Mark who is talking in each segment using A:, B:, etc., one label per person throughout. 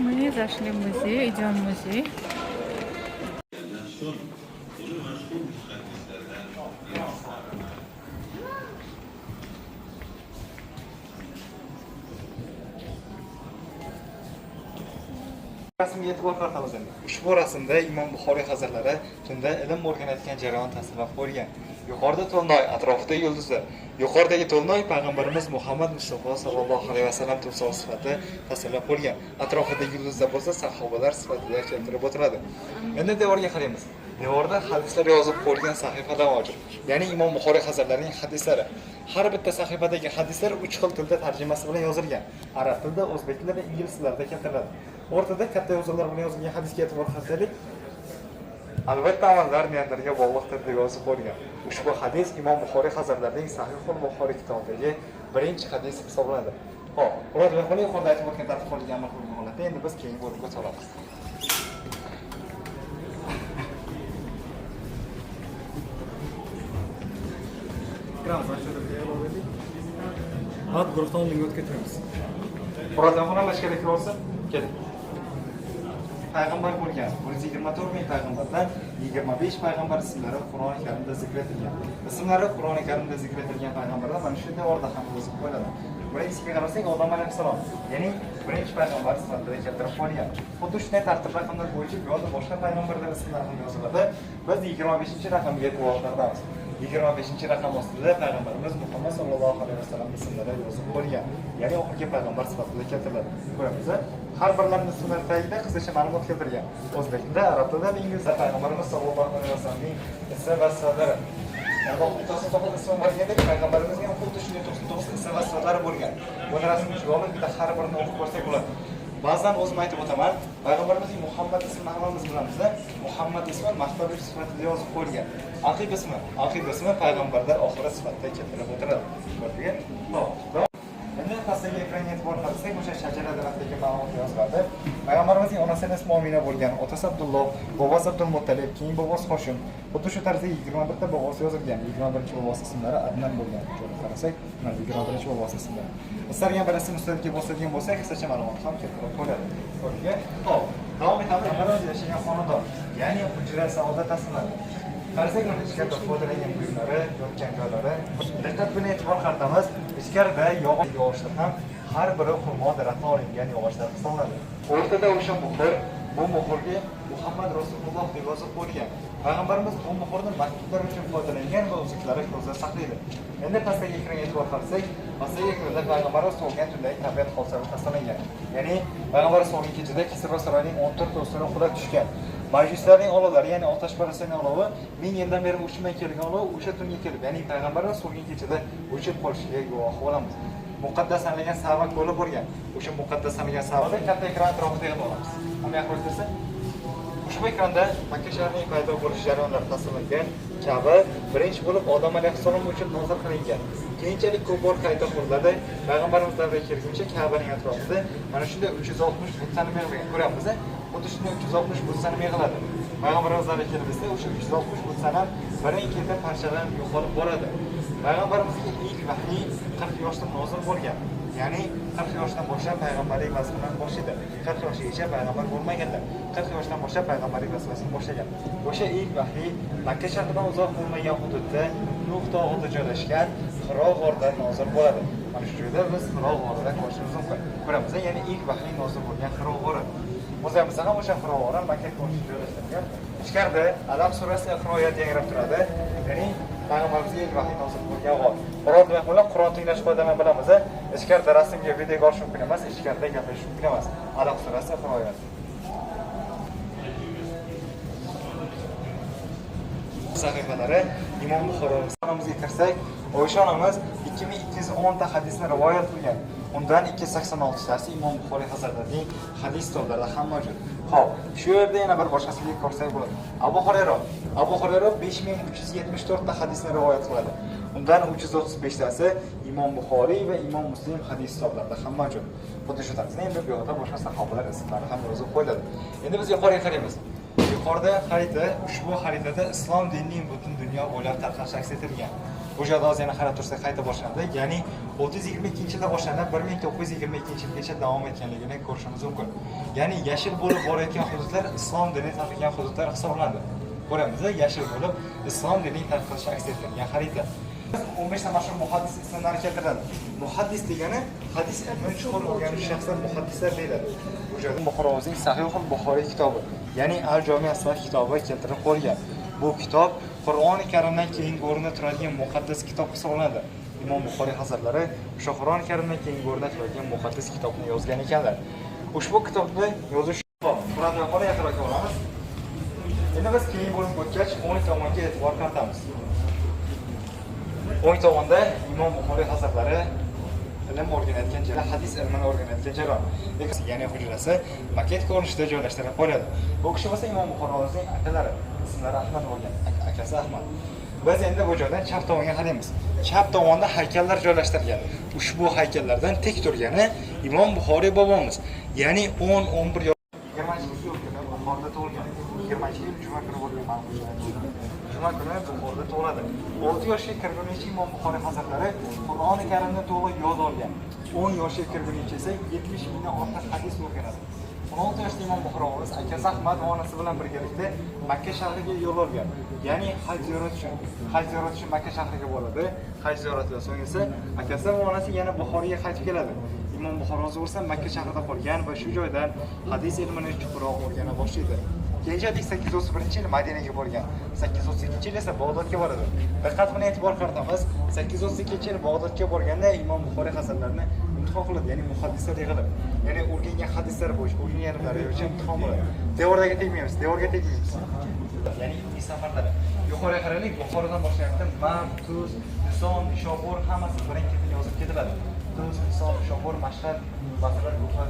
A: Мы зашли в музей, идем в музей.
B: So'ng uni mashhur muhaddislardan biri hisoblanadi.
C: Rasmga e'tibor qaratamiz endi. Ushbu rasmda Imom Buxoriy hazratlari tunda ilm o'rganayotgan jarayon tasvirlab qo'yilgan. Yuqorida to'lnoy, atrofida yulduzlar. Yuqoridagi to'lnoy payg'ambarimiz Muhammad Mustafa sallallohu alayhi vasallam timsoli sifatida tasvirlab qo'yilgan. Atrofidagi yulduzlar bo'lsa sahobalar sifatida keltirib o'tiladi. Endi devorga qaraymiz. Devorda hadislar yozib qo'yilgan sahifalar mavjud. Ya'ni Imom Buxoriy hazratlarining hadislari. Har bitta sahifadagi hadislar 3 xil tilda tarjimasi bilan yozilgan. Arab tilida, o'zbek tilida va ingliz tillarida keltiriladi. O'rtada katta yozuvlar bilan yozilgan hadisga e'tibor qarataylik. Albatta amallar niyatlarga bog'liqdir deb yozib qo'yilgan. Ushbu hadis Imom Buxoriy hazratlarining Sahihul Buxoriy kitobidagi birinchi hadis hisoblanadi. Xo'p, Murod yuqorida aytib o'tgan tartib qo'yilgan amal qilgan holatda endi biz keyingi bo'limga o'tamiz.
D: Kiramiz, mana shu yerda yig'ilib olaylik. Hozir guruhdan oldinga o'tib ketamiz.
C: Murod xonam ichkariga kirib olsin. Keling. Payg'ambar bo'lgan. 124 ming payg'ambardan 25 payg'ambar ismlari Qur'oni Karimda zikr etilgan. Ismlari Qur'oni Karimda zikr etilgan payg'ambarlar mana shu devorda ham yozib qo'yiladi. Birinchisiga qarasak, Odam alayhissalom, ya'ni birinchi payg'ambar sifatida keltirib qo'yilgan. Xuddi shunday tartib raqamlar bo'yicha bu yerda boshqa payg'ambarlar ismlari ham yoziladi. Biz 25-raqamga e'tibor qaratamiz. 25-raqam ostida payg'ambarimiz Muhammad sallallohu alayhi vasallam ismlari yozib qo'yilgan. Ya'ni oxirgi payg'ambar sifatida keltiriladi. Ko'ramiz. Har birlarining ismlari tagida qisqacha ma'lumot keltirilgan. O'zbek tilida, arab tilida va ingliz tilida payg'ambarimiz sallallohu alayhi vasallamning ism va sifatlari. Allohning 99 ismi bo'lgandek, payg'ambarimizga ham xuddi shunday 99 ism va sifatlari bo'lgan. Buni rasmga tushirib olib, bitta har birini o'qib ko'rsak bo'ladi. Ba'zan o'zim aytib o'taman, payg'ambarimizning Muhammad ismini hammamiz bilamiz. Muhammad ismi maqtovli sifatida yozib qo'yilgan. Aqib ismi payg'ambarlar oxiri sifatida keltirib o'tiladi. Ko'rdingmi? Xo'p. Endi pastdagi ekranga e'tibor qaratsak, o'sha shajara daraxtidagi ma'lumot yoziladi. Payg'ambarimizning onasini ismi Omina bo'lgan, otasi Abdulloh, bobosi Abdul Muttalib, keyin bobosi Hoshim. Xuddi shu tarzda 21 ta bobosi yozilgan. 21-bobosi ismlari Adnan bo'lgan. Ko'rib qarasak, mana 21-bobosi ismlari. Istalgan birisi mustadga bosadigan bo'lsak, qisqacha ma'lumot ham keltirib qo'yiladi. Ko'rdingmi? Xo'p, davom etamiz. Payg'ambarimiz yashagan xonadon, ya'ni hujra saodat tasvirlanadi. Qarasak, mana ichkarida foydalangan buyumlari, yotgan joylari. Diqqat bilan e'tibor qaratamiz. Ichkarida yog'och yog'ochlar ham har biri xurmo daraxtidan olingan yog'ochlar hisoblanadi. O'rtada o'sha muhr, bu muhrga Muhammad Rasululloh deb yozib qo'yilgan. Payg'ambarimiz bu muhrni maktublar uchun foydalangan va uzuklari ko'zda saqlaydi. Endi pastdagi ekranga e'tibor qaratsak, pastdagi ekranda payg'ambarimiz tug'ilgan tundagi tabiat hodisalari tasvirlangan. Ya'ni payg'ambarimiz tug'ilgan kechada Kisro saroyining 14 ustuni qulab tushgan. Majuslarning olovlari, ya'ni otashparastlarning olovi 1000 yildan beri o'chmay kelgan olov o'sha tunga kelib, ya'ni payg'ambarimiz tug'ilgan kechada o'chib qolishiga guvoh bo'lamiz. Muqaddas sanalgan Sava ko'li bo'lgan. O'sha muqaddas sanalgan Savada katta ekran atrofida yig'ib olamiz. Hamma yoqlashtirsa, ushbu ekranda Makka shahrining paydo bo'lish jarayonlari tasvirlangan. Ka'ba birinchi bo'lib Odam alayhissalom uchun nozil qilingan. Keyinchalik ko'p bor qayta quriladi. Payg'ambarimiz davriga kelguncha Ka'baning atrofida mana shunday 360 but sanam yig'ilgan. Ko'ryapmiz, xuddi shunday 360 but sanam yig'iladi. Payg'ambarimiz davriga kelib esa o'sha 360 but sanam birin-ketin parchalanib yo'qolib boradi. Payg'ambarimizga ilk vahiy 40 yoshda nozil bo'lgan. Ya'ni 40 yoshdan boshlab payg'ambarlik vazifasini boshlaydi. 40 yoshigacha payg'ambar bo'lmaganlar. 40 yoshdan boshlab payg'ambarlik vazifasini boshlagan. O'sha ilk vahiy Makka shahridan uzoq bo'lmagan hududda Nuh tog'ida joylashgan Hiro g'orida nozil bo'ladi. Mana shu joyda biz Hiro g'orida ko'rishimiz mumkin. Ko'ramiz, ya'ni ilk vahiy nozil bo'lgan Hiro g'ori. Muzeyimizda ham o'sha Hiro g'ori Makka ko'rinishida joylashtirilgan. Ichkarida Alaq surasi Iqro oyati yangrab turadi. Ya'ni payg'ambarimizga ilk vahiy nozil bo'lgan g'or. Qur'on demak bilan Qur'on tinglash qoidalarini bilamiz. Ichkarida rasmga, videoga olish mumkin emas, ichkarida gaplashish mumkin emas. Alaq surasi Iqro oyati. Sahifalari Imom Buxoriy onamizga kirsak, Oysha onamiz 2210 ta hadisni rivoyat qilgan. Undan 286 tasi Imom Buxoriy hazratlarining hadis kitoblarida ham mavjud. Xo'p, shu yerda yana bir boshqasiga ko'rsak bo'ladi. Abu Hurayra. Abu Hurayra 5374 ta hadisni rivoyat qiladi. Undan 335 tasi Imom Buxoriy va Imom Muslim hadis kitoblarida ham mavjud. Xuddi shu tarzda endi bu yoqda boshqa sahobalar ismlari ham yozib qo'yiladi. Endi biz yuqoriga qaraymiz. Yuqorida xarita, ushbu xaritada islom dinining butun dunyo bo'ylab tarqalishi aks etilgan. Bu joyda hozir yana qarab tursak qayta boshlandi. Ya'ni 622-yilda boshlanib 1922-yilgacha davom etganligini ko'rishimiz mumkin. Ya'ni yashil bo'lib borayotgan hududlar islom dini tarqalgan hududlar hisoblanadi. Ko'ramiz, yashil bo'lib islom dinining tarqalishi aks ettirilgan xarita. 15 ta mashhur muhaddis ismlari keltiriladi. Muhaddis degani hadis ilmini chuqur o'rganuvchi shaxslar muhaddislar deyiladi. Bu joyda Buxorozning Sahihul Buxoriy kitobi, ya'ni Al-Jomi as-Sahih kitobi keltirib qo'yilgan. Bu kitob Qur'oni Karimdan keyingi o'rinda turadigan muqaddas kitob hisoblanadi. Imom Buxoriy hazratlari o'sha Qur'oni Karimdan keyingi o'rinda turadigan muqaddas kitobni yozgan ekanlar. Ushbu kitobni yozish Qur'ondan ko'ra yaqinroq olamiz. Endi biz keyingi bo'limga o'tgach, o'ng tomonga e'tibor qaratamiz. O'ng tomonda Imom Buxoriy hazratlari ilm o'rganayotgan joyi, hadis ilmini o'rganayotgan jarayon. Ya'ni hujrasi maket ko'rinishida joylashtirib qo'yiladi. Bu kishi bo'lsa Imom Buxoriyning akalari, ismlari Ahmad bo'lgan, akasi Ahmad. Biz endi bu joydan chap tomonga qaraymiz. Chap tomonda haykallar joylashtirilgan. Ushbu haykallardan tek turgani Imom Buxoriy bobomiz. Ya'ni 10-11 yosh 20 yil kuni Buxoroda tug'ilgan. 20 yil juma kuni bo'lgan ma'lum. Juma kuni Buxoroda tug'iladi. 6 yoshga kirgunicha Imom Buxoriy hazratlari Qur'oni Karimni to'liq yod olgan. 10 yoshga kirgunicha esa 70 mingdan ortiq hadis o'rganadi. 16 yoshda Imom Buxoriyimiz akasi Ahmad va onasi bilan birgalikda Makka shahriga yo'l olgan. Ya'ni haj ziyorati uchun. Haj ziyorati uchun Makka shahriga boradi. Haj ziyoratidan so'ng esa akasi va onasi yana Buxoriga qaytib keladi. Imom Buxoriy bo'lsa Makka shahrida qolgan va shu joydan hadis ilmini chuqurroq o'rgana boshlaydi. Keyinchalik 831-yil Madinaga borgan. 832-yil esa Bag'dodga boradi. Diqqat bilan e'tibor qaratamiz. 832-yil Bag'dodga borganda Imom Buxoriy hazratlarini imtihon qiladi, ya'ni muhaddislar yig'ilib, ya'ni o'rgangan hadislar bo'yicha, o'rgangan ilmlari bo'yicha imtihon bo'ladi. Devorga tegmaymiz, devorga tegmaymiz. Ya'ni ilmiy safarlari. Yuqoriga qaraylik, Buxorodan boshlayapti. Marv, Tuz, Nison, Nishobur hammasi birin-ketin yozib ketiladi. Tuz, Nison, Nishobur, Mashhad, Basra, Kufa.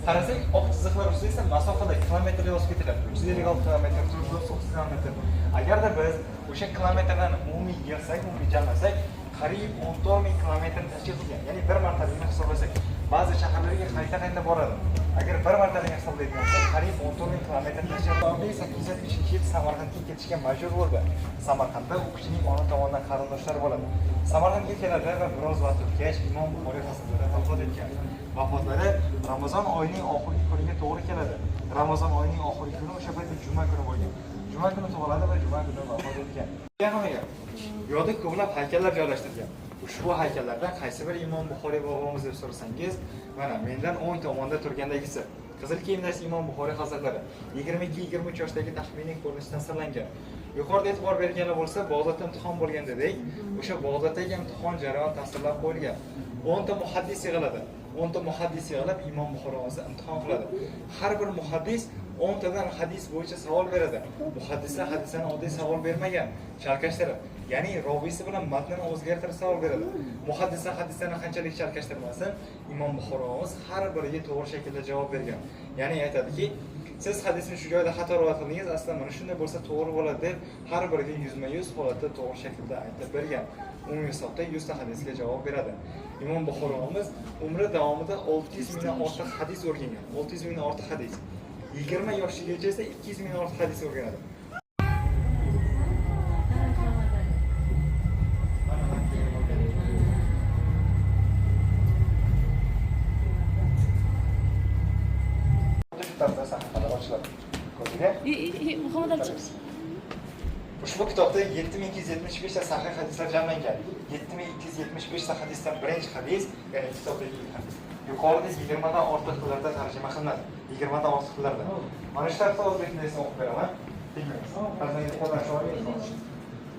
C: Qarasak, oq chiziqlar ustida esa masofada kilometrda yozib ketilyapti. 356 kilometr, 430 kilometr. Agarda biz o'sha kilometrlarni umumiy yig'sak, umumiy jamlasak, qariyb 14 ming kilometrni tashkil qilgan. Ya'ni bir martalikni hisoblasak, ba'zi shaharlarga qayta-qayta boradi. Agar bir martalikni hisoblaydigan bo'lsak, qariyb 14 ming kilometr tashkil qilgan. 870-yil Samarqandga ketishga majbur bo'ldi. Samarqandda u kishining ona tomonidan qarindoshlari bo'ladi. Samarqandga keladi va biroz vaqt o'tgach Imom Buxoriy hazratlari vafot etgan. Vafotlari Ramazon oyining oxirgi kuniga to'g'ri keladi. Ramazon oyining oxirgi kuni o'sha paytda juma kuni bo'lgan. Juma kuni tug'iladi va juma kuni vafot etgan. Bu yoqda ko'plab haykallar joylashtirilgan. Ushbu haykallardan qaysi biri Imom Buxoriy bobomiz deb so'rasangiz, mana mendan o'ng tomonda turgandagisi qizil kiyimdagi Imom Buxoriy hazratlari 22-23 yoshdagi taxminiy ko'rinishda tasvirlangan. Yuqorida e'tibor berganlar bo'lsa, Bag'dodda imtihon bo'lgan dedik. O'sha Bag'doddagi imtihon jarayoni tasvirlab qo'yilgan. 10 ta muhaddis yig'iladi. 10 ta muhaddis yig'ilib Imom Buxoriyni imtihon qiladi. Har bir muhaddis 10 tadan hadis bo'yicha savol beradi. Muhaddislar hadislarni oddiy savol bermagan, chalkashtirib, ya'ni roviysi bilan matnini o'zgartirib savol beradi. Muhaddislar hadislarni qanchalik chalkashtirmasin, Imom Buxoriyimiz har biriga to'g'ri shaklda javob bergan. Ya'ni aytadiki, siz hadisni shu joyda xato rivoyat qildingiz, aslida mana shunday bo'lsa to'g'ri bo'ladi deb har biriga yuzma-yuz holatda to'g'ri shaklda aytib bergan. Umumiy hisobda 100 ta hadisga javob beradi. Imom Buxoriyimiz umri davomida 600 mingdan ortiq hadis o'rgangan. 600 mingdan ortiq hadis. 20 yoshligacha esa 200 mingdan ortiq hadis o'rganadi. Shu tarafda sahifalar ochiladi. Ko'rdingmi?
E: Muhammad Ali chiqsin.
C: Ushbu kitobda 7275 ta sahih hadislar jamlangan. 7275 ta hadisdan birinchi hadis, ya'ni kitobdagi ilk hadis. Yuqorida 20 dan ortiq tillarda tarjima qilinadi. 20 dan ortiq tillarda. Mana shu tarafda o'zbek tilida o'qib beraman. Tegmaymiz. Farzandga qo'ldan shoir.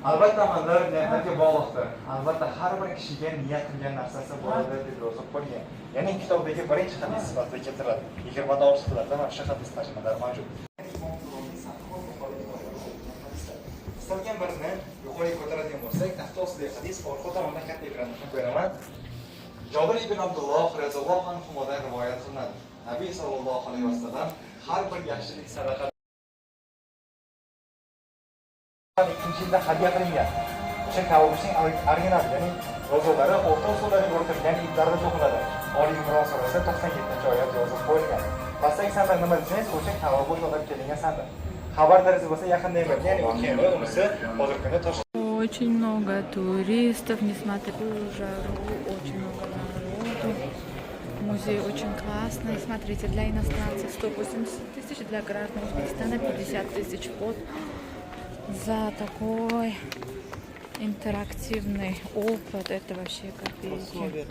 C: Albatta amallar niyatlarga bog'liqdir. Albatta har bir kishiga niyat qilgan narsasi bo'ladi deb yozib qo'ygan. Ya'ni kitobdagi birinchi hadis sifatida keltiriladi. 20 dan ortiq tillarda mana shu hadis tarjimalari mavjud. Istalgan birini yuqoriga ko'taradigan bo'lsak, taxta ostidagi hadis orqa tomondan katta ekranda qo'yib beraman. Jobir ibn Abdulloh radhiyallohu anhudan rivoyat qilinadi. Nabiy sallallohu alayhi vasallam har bir yaxshilik sadaqa ikkinchi yilda hadya qilingan. O'sha kavubishning original, ya'ni yozuvlari o'rta usullarga o'rnatilgan iplarda to'qiladi. Oli Imron surasi 97-oyat yozib qo'yilgan. Pastdagi sandiq nima desangiz, o'sha kavobush olib kelingan sandiq. Xabar darajasi bo'lsa yaqinda emas, ya'ni o'tgan yili unisi hozirgi kunda Toshkent.
A: Очень много туристов, несмотря на жару, очень много народу. Музей очень классный. Смотрите, для иностранцев 180 тысяч, для граждан Узбекистана 50 тысяч. Вот за такой интерактивный опыт, это вообще копейки.